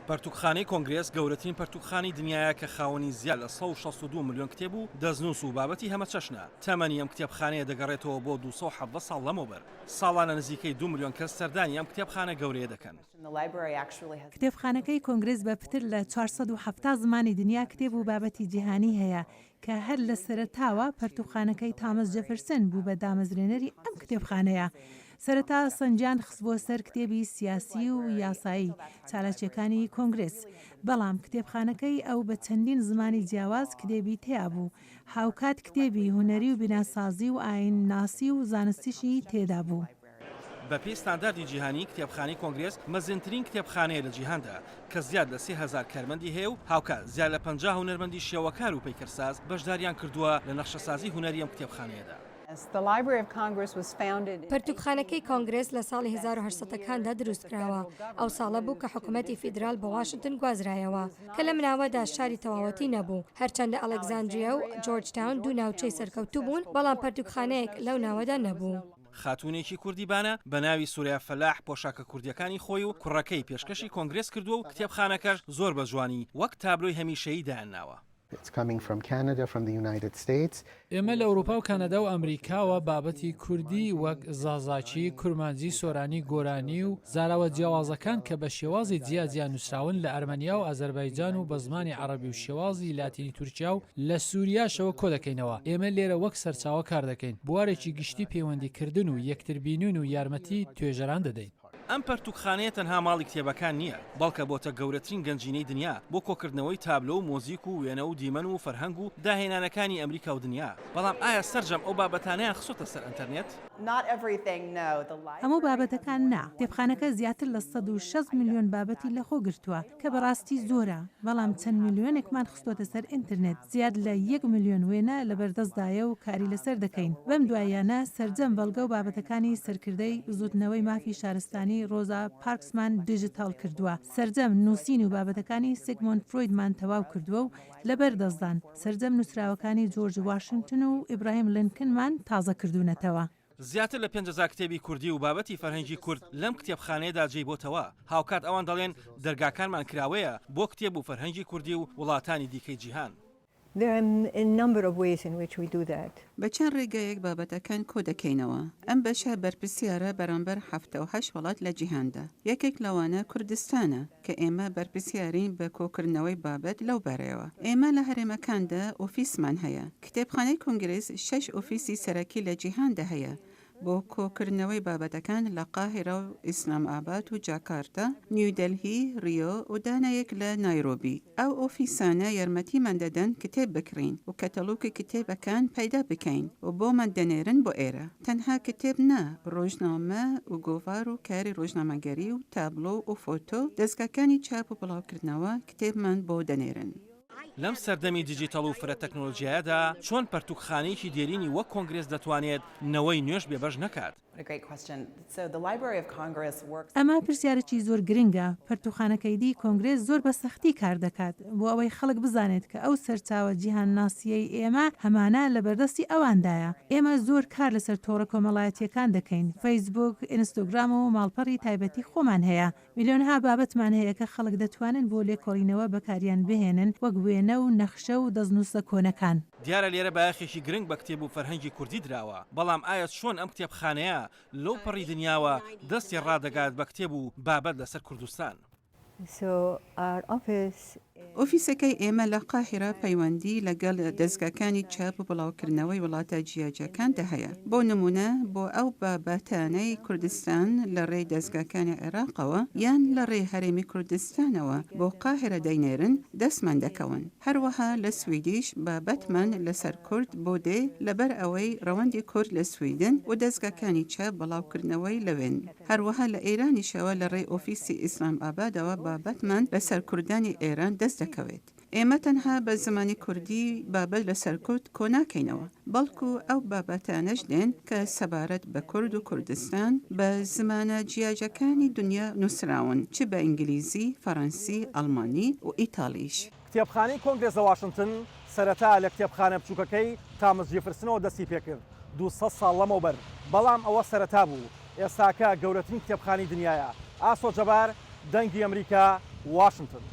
پەرتوکخانەی کۆنگرێس گەورەترین پەرتوکخانەی دنیایە کە خاوەنی زیاد لە 162 ملیۆن کتێب و دەستنووس و بابەتی هەمەچەشنە. تەمەنی ئەم کتێبخانەیە دەگەڕێتەوە بۆ 217 ساڵ لەمەوبەر. ساڵانە نزیکەی دوو ملیۆن کەس سەردانی ئەم کتێبخانە گەورەیە دەکەن. کتێبخانەکەی کۆنگرێس بە پتر لە 470 زمانی دنیا کتێب و بابەتی جیهانی هەیە کە هەر لە سەرەتاوە پەرتووکخانەکەی تامس جێفرسن بوو بە دامەزرێنەری ئەم کتێبخانەیە. سەرەتا سەنجیان خستبووە سەر کتێبی سیاسی و یاسایی چالاکییەکانی کۆنگرێس، بەڵام کتێبخانەکەی ئەو بە چەندین زمانی جیاواز کتێبی تێا بوو، هاوکات کتێبی هونەری و بیناسازی و ئایینناسی و زانستیشی تێدا بوو. بەپێی ستانداردی جیهانی، کتێبخانەی کۆنگرێس مەزنترین کتێبخانەیە لە جیهاندا کە زیاد لە 3000 کارمەندی هەیە و هاوکات زیاد لە 50 هونەرمەندی شێوەکار و پەیکەرساز بەشداریان کردووە لە نەخشەسازی هونەری ئەم کتێبخانەیەدا. پەرتوکخانەکەی کۆنگرێس لە ساڵی 1800 ەکاندا دروستکراوە، ئەو ساڵە بوو کە حکومەتی فیدرال بۆ واشنتن گوازرایەوە، کە لەم ناوەدا شاری تەواوەتی نەبوو، هەرچەندە ئەلێکزاندریا و جۆرج تاون دوو ناوچەی سەرکەوتوو بوون، بەڵام پەرتوکخانەیەک لەو ناوەدا نەبوو. خاتوونێکی کوردی بانە بە ناوی سورەیا فەلاح پۆشاکە کوردییەکانی خۆی و کوڕەکەی پێشکەشی کۆنگرێس کردووە و کتێبخانەکەش زۆر بە جوانی وەک تابلۆی هەمیشەیی دایانناوە. ئێمە لە ئەوروپا و کەنەدا و ئەمریکاوە بابەتی کوردی وەک زازاکی، کورمانجی، سۆرانی، گۆرانی و زاراوە جیاوازەکان کە بە شێوازی جیا جیا نووسراون لە ئەرمەنیا و ئازەربایجان و بە زمانی عەڕەبی و شێوازی لاتینی تورکیا و لە سوریاشەوە کۆدەکەینەوە. ئێمە لێرە وەک سەرچاوە کار دەکەین. بوارێکی گشتی پەیوەندی کردن و یەکتر بینین و یارمەتی توێژەران دەدەین. ئەم پەرتوکخانەیە تەنها ماڵی کتێبەکان نییە، بەڵکە بۆتە گەورەترین گەنجینەی دنیا بۆ کۆکردنەوەی تابلۆ و مۆزیک و وێنە و دیمەن و فەرهەنگ و داهێنانەکانی ئەمریکا و دنیا. بەڵام ئایا سەرجەم ئەو بابەتانەیان خستۆتە سەر ئەنتەرنێت؟ هەموو بابەتەکان نا. کتێبخانەکە زیاتر لە 160 ملیۆن بابەتی لەخۆ گرتووە، کە بەڕاستی زۆرە، بەڵام چەند ملیۆنێکمان خستۆتە سەر ئینترنێت، زیاد لە یەک ملیۆن وێنە لەبەردەستدایە و کاری لەسەر دەکەین. بەم دواییانە سەرجەم بەڵگە و بابەتەکانی سەرکردەی بزووتنەوەی مافی شارستانی ڕۆزا پارکسمان دیجیتاڵ کردووە، سەرجەم نووسین و بابەتەکانی سیگمۆند فرۆیدمان تەواو کردووە و لەبەردەستدان، سەرجەم نووسراوەکانی جۆرج واشنتن و ئیبراهیم لینکنمان تازە کردوونەتەوە. زیاتر لە 5000 کتێبی کوردی و بابەتی فەرهەنگی کورد لەم کتێبخانەیەدا جێی بۆتەوە، هاوکات ئەوان دەڵێن دەرگاکانمان کراوەیە بۆ کتێب و فەرهەنگی کوردی و وڵاتانی دیکەی جیهان. بە چەند ڕێگایەک بابەتەکان کۆدەکەینەوە. ئەم بەشە بەرپرسیارە بەرامبەر 78 وڵات لە جیهاندا. یەکێک لەوانە کوردستانە کە ئێمە بەرپرسیارین بە کۆکردنەوەی بابەت لەو بارەیەوە. ئێمە لە هەرێمەکاندا ئۆفیسمان هەیە. کتێبخانەی کۆنگرێس شەش ئۆفیسی سەرەکی لە جیهاندا هەیە بۆ کۆکردنەوەی بابەتەکان لە قاهیرە و ئیسلام ئاباد و جاکارتا، نیودەلهی، ریۆ و دانەیەک لە نایرۆبی. ئەو ئۆفیسانە یارمەتیمان دەدەن کتێب بکڕین و کەتەلۆکی کتێبەکان پەیدا بکەین و بۆمان دەنێرن بۆ ئێرە. تەنها کتێب نا، ڕۆژنامە و گۆڤار و کاری ڕۆژنامەگەری و تابڵۆ و فۆتۆ، دەزگاکانی چاپ و بڵاوکردنەوە کتێبمان بۆ دەنێرن. لەم سەردەمی دیجیتەڵ و فرە تەکنۆلۆجیایەدا چۆن پەرتوکخانەیەکی دێرینی وەک کۆنگرێس دەتوانێت نەوەی نوێش بێبەش نەکات؟ ئەمە پرسیارێکی زۆر گرنگە، پەرتووخانەکەی دی کۆنگرێس زۆر بە سەختی کار دەکات بۆ ئەوەی خەڵک بزانێت کە ئەو سەرچاوە جیهانناسییەی ئێمە هەمانە لە بەردەستی ئەواندایە. ئێمە زۆر کار لەسەر تۆڕە کۆمەڵایەتییەکان دەکەین، فەیسبووک، ئینستۆگرام و ماڵپەڕی تایبەتی خۆمان هەیە. ملیۆنها بابەتمان هەیە کە خەڵک دەتوانن بۆ لێکۆڵینەوە بەکاریان بهێنن وەک وێنە و نەخشە و دەستنووسە کۆنەکان. دیارە لێرە بایەخێکی گرنگ بە کتێب و فەرهەنگی کوردی دراوە، بەڵام ئایا چۆن ئەم کتێبخانەیە لەو پەڕی دنیاوە دەستی ڕادەگات بە کتێب و بابەت لەسەر کوردستان؟ ئۆفیسەکەی ئێمە لە قاهیرە پەیوەندی لەگەڵ دەزگاکانی چاپ و بڵاوکردنەوەی وڵاتە جیاجیاکاندا هەیە. بۆ نموونە بۆ ئەو بابەتانەی کوردستان لە ڕێی دەزگاکانی عێراقەوە یان لە ڕێی هەرێمی کوردستانەوە بۆ قاهیرە دەینێرن دەستمان دەکەون. هەروەها لە سویدیش بابەتمان لەسەر کورد بۆ دێ لەبەر ئەوەی ڕەوەندی کورد لە سویدن و دەزگاکانی چاپ بڵاوکردنەوەی لەوێن. هەروەها لە ئێرانیشەوە لە ڕێی ئۆفیسی ئیسلام ئابادەوە بابەتمان لەسەر کوردانی ئێران دەست دەکەوێت. ئێمە تەنها بە زمانی کوردی بابەت لەسەر کورد کۆناکەینەوە، بەڵکو ئەو بابەتانەش دێن کە سەبارەت بە کورد و کوردستان بە زمانە جیاجیاکانی دونیا نووسراون، چ بە ئینگلیزی، فەڕەنسی، ئەڵمانی و ئیتاڵیش. کتێبخانەی کۆنگرێس لە واشنتن سەرەتا لە کتێبخانە بچووکەکەی تامس جیفرسنەوە دەستی پێکرد 200 ساڵ لەمەوبەر، بەڵام ئەوە سەرەتا بوو، ئێستاکە گەورەترین کتێبخانەی دنیایە. ئاسۆ جەبار، دەنگی ئەمریکا، واشنتن.